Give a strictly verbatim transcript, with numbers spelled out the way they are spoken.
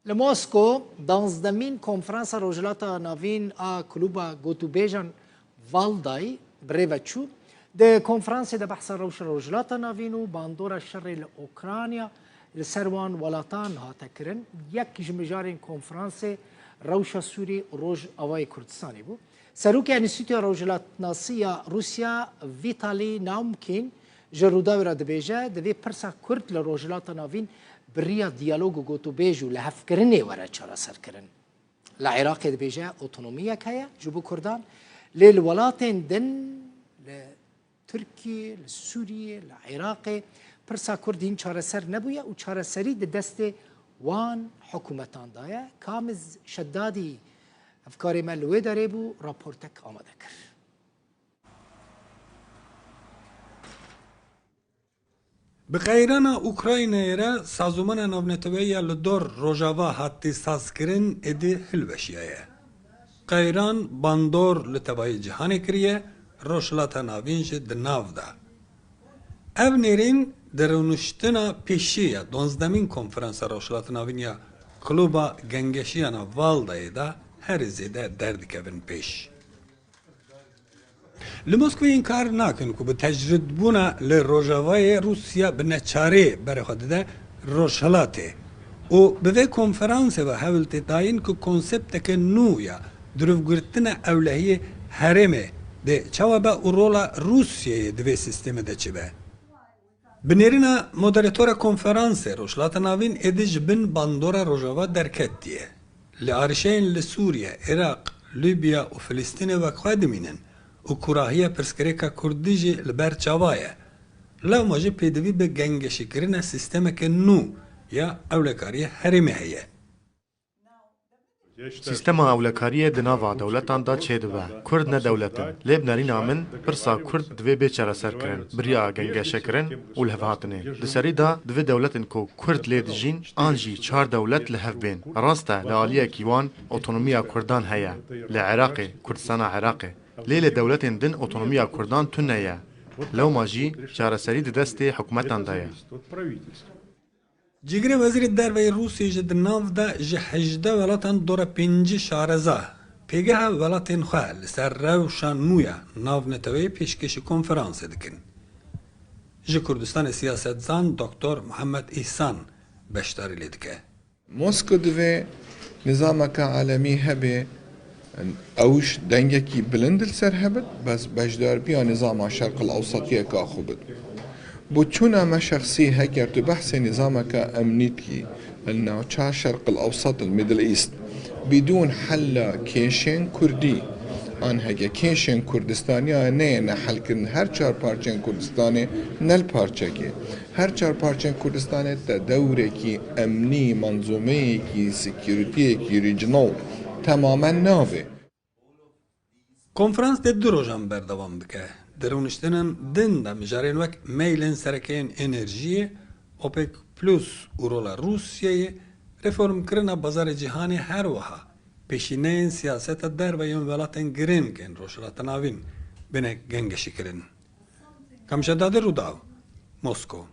Li Mosko danzdemîn Konferansa Rojhilata Navîn a Klûba Gotûbêjan Valdayî bi rê ve çû. Di konferansê de behsa rewşa Rojhilata Navîn û bandora şerê li Ukrayna li ser wan welatan hate kirin. Yek ji mijarên konferansê rewşa Sûrî û Rojavayê Kurdistanê bû. Serokê Enstîtuya Rojhilatnasî ya Rûsya Vîtalî Naumkîn ji Rûdawê re dibêje, divê pirsa Kurd li Rojhilata Navîn bi riya diyalog û gotûbêj û lihevkirinê were çareserkirin. Li Iraqê dibêje otonomiyek heye ji bo Kurdan, lê li welatên din, li Tirkiyê, li Sûriyê, li Iraqê pirsa Kurd hîn çareser nebûye û çareserî di destê wan hikûmetan de ye. Kamiz Şedadî, hevkarê me li wê derê bû, raportek amade kir. Bi qeyrana Ukraynayê re sazomana navneteweyî ya li dor Rojava hatî sazkirin êdî hilweşiyaye. Qeyran bandor li tevayê cîhanê kiriye, Rojhilata Navîn jî di nav de. Ev nêrîn di rûniştina pêşî ya duwazdemîn konferansa Rojhilata Navîn ya Klûba Gengeşiyana Valdayê de herî zêde derdikevin pêş. Li Moskvayê înkar nakin ku bi tecrîdbûna li Rojavayê Rûsya bi neçareyê berê xwe dide Rojhilatê û bi vê konferansê ve hewl tê dayîn ku konsepteke nû ya dirûvgirtina ewlehiyê herêmê dê çawa be û rola Rûsyayê di vê sîstemê de çi be. Bi nêrîna moderatora konferansê, Rojhilata Navîn êdî ji bin bandora Rojava derketiye. Li arîşeyên li Sûriye, Iraq, Lîbya û Filistînê wek xwe dimînin û kurahiya pirsgirêka Kurdî jî li ber çava ye. Lewma jî pêdivî bi gengeşîkirina sîstemeke nû ya ewlekariyê herêmê heye. Sîstema ewlekariyê di nava dewletan de çêdibe. Kurd ne dewlet in. Lê bi nerîna min, pirsa Kurd divê bê çareserkirin, bi riya gengeşekirin û lihevhatinê. Di serî de divê dewletên ku Kurd lê dijîn, an jî çar dewlet li hev bên. Rast e, li aliyekî wan otonomiya Kurdan heye. Li Iraqê, Kurdistana Iraqê. Lê li dewletên din otonomiya Kurdan tune ye. Lewma jî çareserî di destê hikûmetan de ye. Cîgirê Wezîrê Derve yê Rûsiyê jî di nav de ji hejdeh welatan dora pêncî şareza pêgeha welatên xwe li ser rewşa nû ya navneteweyê pêşkêşî konferansê dikin. Ji Kurdistanê siyasetzan Doktor Muhammed Îhsan beşdarî lê dike. Mosko divê nizameke alemî hebe, ew ji dengekî bilind li ser hebit, bes beşdarbiya nizama Şerqil Ewsetiyeke xwe bit. Bo çûna me şexsî, heger tu behsê nizameke emnî dikî li navça Şerqil Ewset, li Middle East, bidûn hela kêşên Kurdî, an heke kêşên Kurdistaniya neyêne helkirin, her çar parçeyên Kurdistanê ne li parçekê. Her çar parçeyên Kurdistanê te dewrekî emnî, manzûmeyekî, securityekî regional temamen navê. Konferans dê du rojan berdewam bike. Di rûniştinên din de mijarên wek meylên sereke yên enerjiyê, OPEC Plus û rola Rûsyayê, reformkirina bazarê cîhanê her wiha pêşîneyên siyaseta derve yên welatên girîng ên Rojhilata Navîn bine gengeşîkirin. Kamşedadê Rûdaw, Mosko.